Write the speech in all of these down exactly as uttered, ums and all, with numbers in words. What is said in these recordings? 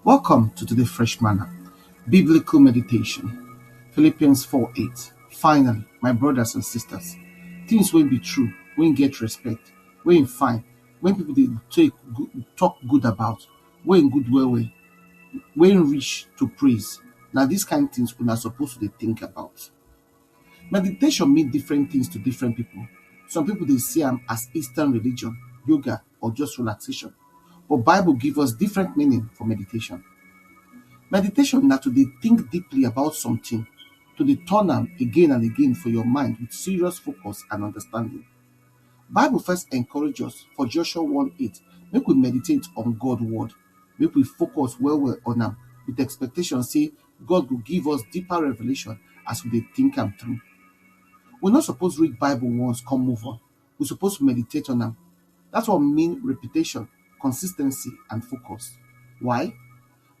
Welcome to today's Fresh Manna Biblical Meditation. Philippians four eight. Finally, my brothers and sisters, things wey be true, wey get respect, wey fine, wey people dey take talk good about, wey good well well, wey reach to praise, na these kind things una suppose to dey think about. Meditation mean different things to different people. Some people dey see am as Eastern religion, yoga, or just relaxation. But Bible give us different meaning for meditation. Meditation na to dey think deeply about something, to dey turn am again and again for your mind with serious focus and understanding. Bible first encourage us for Joshua one eight, make we meditate on God word, make we focus well well on am with expectation say God go give us deeper revelation as we dey think am through. We no suppose read Bible once come move on. We suppose meditate on am. That one mean repetition, consistency, and focus. Why?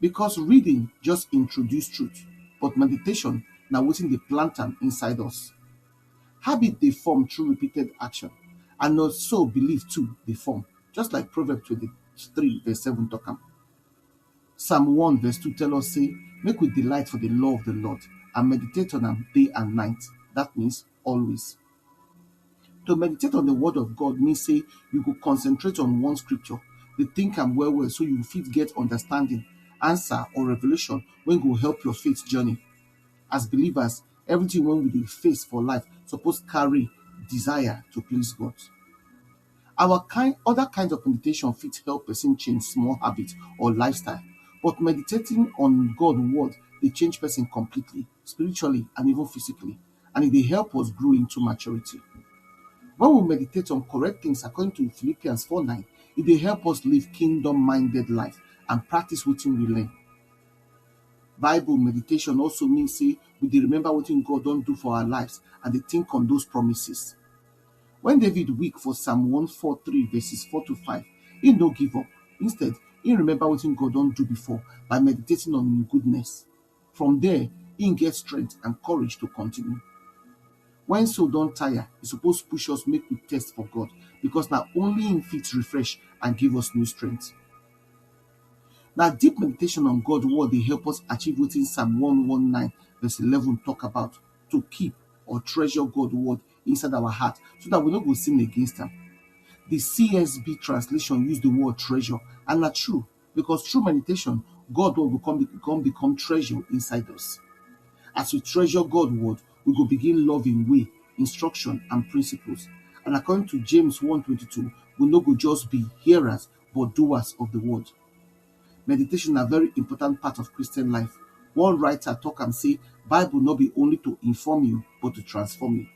Because reading just introduce truth, but meditation na wetin dey plant am inside us. Habit dey form through repeated action, and na so belief too dey form, just like Proverbs twenty-three verse seven talk am. Psalm one verse two tell us say, make we delight for the law of the Lord and meditate on am day and night. That means always. To meditate on the word of God mean say you go concentrate on one scripture, dey think am well well so you fit get understanding, answer, or revelation wey go help your faith journey. As believers, everything wey we dey face for life suppose carry desire to please God. Our kind other kinds of meditation fit help person change small habit or lifestyle, but meditating on God word dey change person completely, spiritually and even physically, and e dey help us grow into maturity. When we meditate on correct things according to Philippians four nine, e dey help us live kingdom-minded life and practice wetin we learn. Bible meditation also mean say we dey remember wetin God don do for our lives and dey think on those promises. When David weak for Psalm one forty-three verses four to five, he no give up. Instead, he remember wetin God don do before by meditating on him goodness. From there, he get strength and courage to continue. When soul don tire, e suppose push us make we test for God, because na only him fit refresh and give us new strength. Na deep meditation on God word dey help us achieve wetin Psalm one one nine verse eleven talk about, to keep or treasure God word inside our heart so that we no go sin against am. The C S B translation use the word treasure, and na true, because through meditation, God word go come, be- come become treasure inside us. As we treasure God word, we go begin love him way, instruction, and principles. And according to James one twenty-two, we no go just be hearers, but doers of the word. Meditation na very important part of Christian life. One writer talk am say Bible no be only to inform you, but to transform you.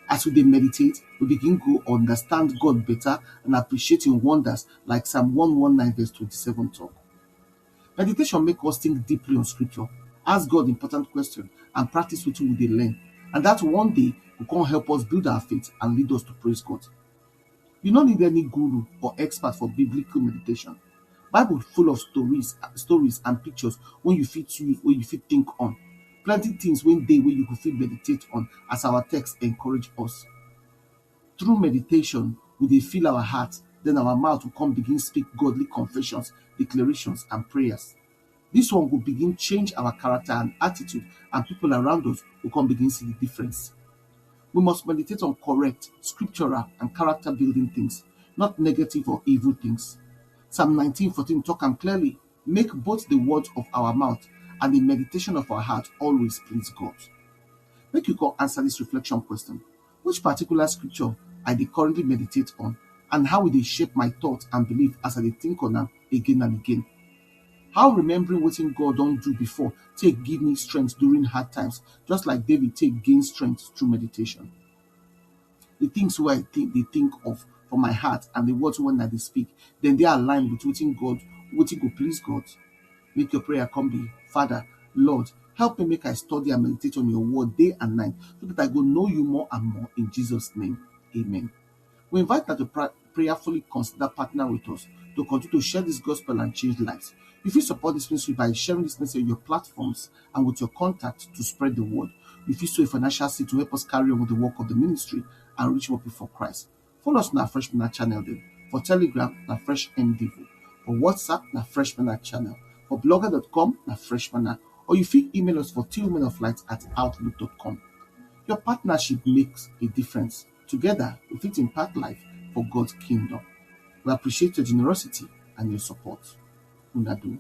As we dey meditate, we begin go understand God better and appreciate him wonders, like Psalm one one nine verse twenty-seven talk. Meditation make us think deeply on scripture, ask God important question, and practice wetin we dey learn. And that one day go come help us build our faith and lead us to praise God. You no need any guru or expert for biblical meditation. Bible full of stories, stories and pictures wey you fit use, wey you fit think on. Plenty things wey dey wey you go fit meditate on, as our text encourage us. Through meditation, we dey fill our heart, then our mouth go come begin speak godly confessions, declarations, and prayers. This one go begin change our character and attitude, and people around us go come begin see the difference. We must meditate on correct, scriptural, and character building things, not negative or evil things. Psalm nineteen fourteen talk am clearly, make both the words of our mouth and the meditation of our heart always please God. Make you come answer this reflection question. Which particular scripture I dey currently meditate on, and how e dey shape my thoughts and belief as I dey think on am again and again? How remembering wetin God don do before take give me strength during hard times, just like David take gain strength through meditation? The things wey I think, dey think of for my heart and the words wey I dey speak, dem dey aligned with wetin God, wetin go please God? Make your prayer come be, Father, Lord, help me make I study and meditate on your word day and night, so that I go know you more and more, in Jesus' name. Amen. We invite una to pra- prayerfully consider partner with us to continue to share this gospel and change lives. You fit support this ministry by sharing this message on your platforms and with your contact to spread the word. You fit sow a financial seed to help us carry on with the work of the ministry and reach more people for Christ. Follow us on our Fresh Manna channel dem. For Telegram, na Fresh M Devo. For WhatsApp, na Fresh Manna channel. For blogger dot com, na Fresh Manna, or you fit email us for two women of light at outlook dot com. Your partnership makes a difference. Together, we fit impact life for God's kingdom. We appreciate your generosity and your support. Una do.